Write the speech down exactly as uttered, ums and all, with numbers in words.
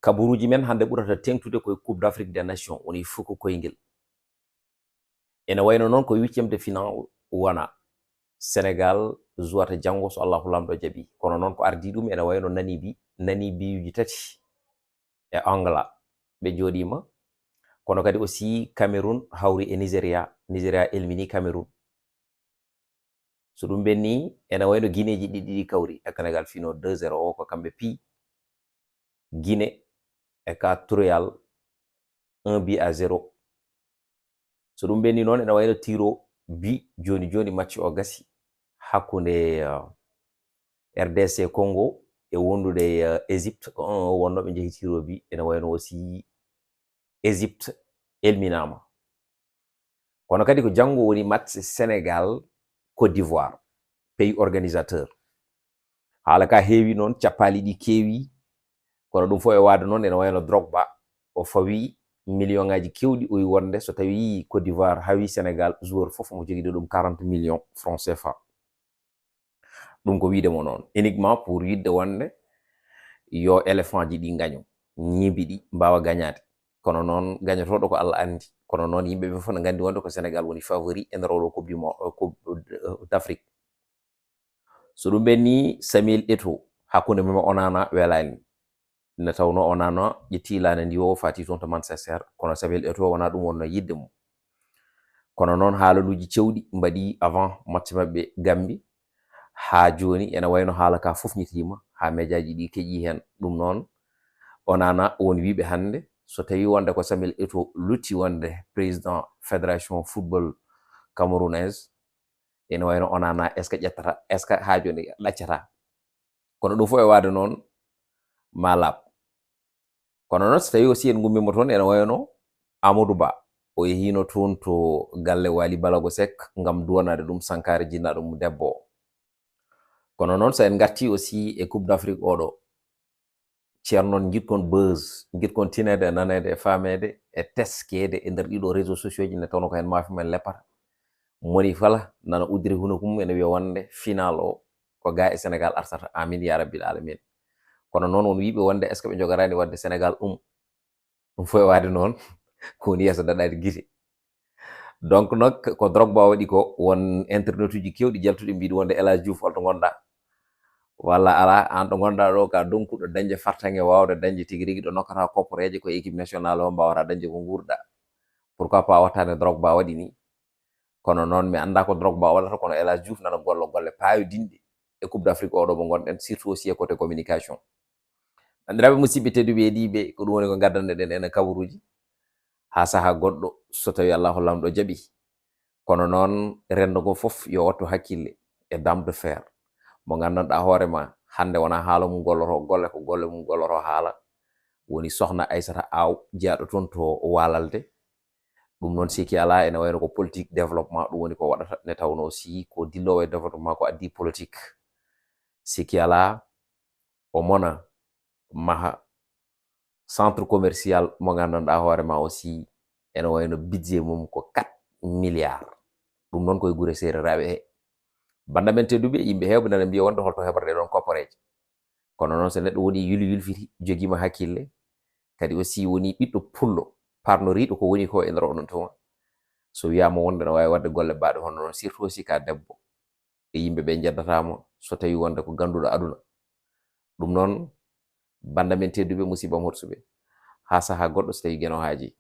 Kaburuuji men hannde ɓurata teeŋtude koye Coupe d'Afrique des Nations, woni fuku koyngel. Ene wayno noon ko huitième de finale wona. Sénégal jouata janngo so Allahu Laamɗo jaɓi. Kono noon ko ardii ɗum ene wayno Namibi, Namibiyuuji tati e Angola ɓe jooɗiima. Kono kadi aussi Cameroun hawri e Nigeria, Nigeria elmini Cameroun. So ɗum ɓenni, ene wayno Guineeji ɗiɗi ɗi kawri e Senegal fino deux zéro o ko kamɓe pi Guinée Equatorial un but à zéro. So ɗum ɓenni noon, ene wayno tiro bi jooni jooni match o gasi hakkunde, uh, R D C Congo e wondude, uh, Égypte ko un o wonno ɓe njehi tiro bi. Ene wayno aussi Égypte elminaama. Kono kadi ko janngo woni match Sénégal Côte d'Ivoire, pays organisateur. Haala ka heewi noon, cappaali ɗi keewi, kono ɗum fof e waade noon ene wayno Drogba, o fawi million ngaji kewɗi, o wi wonde so tawi Côte d'Ivoire hawi Sénégal, joueur fof omo jogii ɗum quarante millions francs C F A. Ɗum ko wiide mo noon, uniquement pour yidde wonde yo éléphant ji ɗi gaño, ñiibi ɗi mbaawa gañaade. Kono noon gañotooɗo ko Allah anndi. Kono noon yimɓe ɓe fof ne nganndi wonde ko Sénégal woni favori e nder oɗo Coupe du Mo-, Coupe d'Afrique. So ɗum ɓenni, Samuel Eto'o hakkunde mum e Onana welaani. Nde tawnoo Onana ƴetti laana ndi o faati toon to Manchester, kono Samuel Eto'o wonaa ɗum wonno yiɗde mum. Kono noon haalaluuji cewɗi mbaɗi avant match maɓɓe Gambie, haa jooni ene wayno haala ka fof ñitiima, haa mejaaji ɗi keƴii heen. Ɗum noon, Onana woni wiiɓe hannde, so tawii wonde ko Samuel Eto'o lutti wonde président fédération football camerounaise, ene wayno Onana, est-ce que ƴettata, est-ce que haa jooni ɗaccata? Kono ɗum fof e waade noon, ma laaɓ. Kono noon, so tawii aussi en ngummiima toon, ene wayno Amadou Ba, o yehiino toon to galle Waly Balago Seck ngam duwanaade ɗum sankaare jinnaaɗo mum debbo o. Kono noon, so en ngartii aussi e Coupe d'Afrique oɗo, ceerno noon, njiɗkon buzz, njiɗkon tineede e naneede e faameede e teskeede e nder ɗiɗo réseaux sociaux ji, nde tawnoo ko heen maafe men leppata. Moni kala nana uddiri hunuko mum ene wiya wonde final o ko ga e Sénégal artata. Amin ya rabbil alamin. Kono noon, won wiiɓe wonde est-ce que ɓe njogaraani waɗde Sénégal ɗum? Ɗum fof e waade noon, ko woni yeeso daɗaade gite. Donc noon, ko Drogba waɗi ko, won internetuuji keewɗi jaltuɗi mbiɗi wonde, "El Hadj Diouf, holto ngonɗaa?" Walla alaa, aan ɗo ngonɗaa ɗo, ka donkuɗo dañde fartaŋŋe, waawde dañde tigi rigi ɗo nokkata kopporeeje, ko équipe nationale o mbaawata dañde ko nguurɗaa. Pourquoi pas wattaane Drogba waɗi ni? Kono noon, mi anndaa ko Drogba waɗata, kono El Hadj Diouf nana golla golle paayodinɗe e Coupe d'Afrique oɗo mo ngonɗen, surtout aussi e côté communication. Banndiraaɓe musidɓe tedduɓe heɗiiɓe, ko ɗum woni ko ngaddanɗen ene kabaruuji, haa sahaa goɗɗo, so tawii Allahu Laamɗo jaɓi. Kono noon, renndo ngo fof yo wattu hakkille e Dame de Fer, mo nganndanɗaa hoore ma, hannde wonaa haala mum gollotoo golle, ko golle mum gollotoo haala. Woni sohna Aissata Aw, jeyaaɗo toon to Waalalde. Ɗum noon, sikki alaa, ene wayno ko politique développement, ɗum woni ko waɗata, nde tawnoo aussi ko dilloowo e développement ko addi politique. Sikki alaa, o mona maha centre commercial mo nganndanɗaa hoore ma aussi, ene wayno budget mum ko quatre milliards. Ɗum noon koye gure seereraaɓe he. Bannda men tedduɓe, yimɓe heewɓe nana mbiya wonde holto heɓata ɗee ɗoon kopporeeje. Kono noon, so neɗɗo woni yuli yulfiti, jogiima hakkille, kadi aussi woni ɓiɗɗo pullo, parnoriiɗo ko woni ko e nder oɗon tuma, so wiyaama wonde no waawi waɗde golle baaɗe hono noon, surtout aussi ka debbo, e yimɓe ɓe njeddataama so tawii wonde ko gannduɗo aduna. Ɗum noon, bannda men tedduɓe, musidɓe am hoɗsuɓe, haa sahaa goɗɗo so tawii Geno haajii.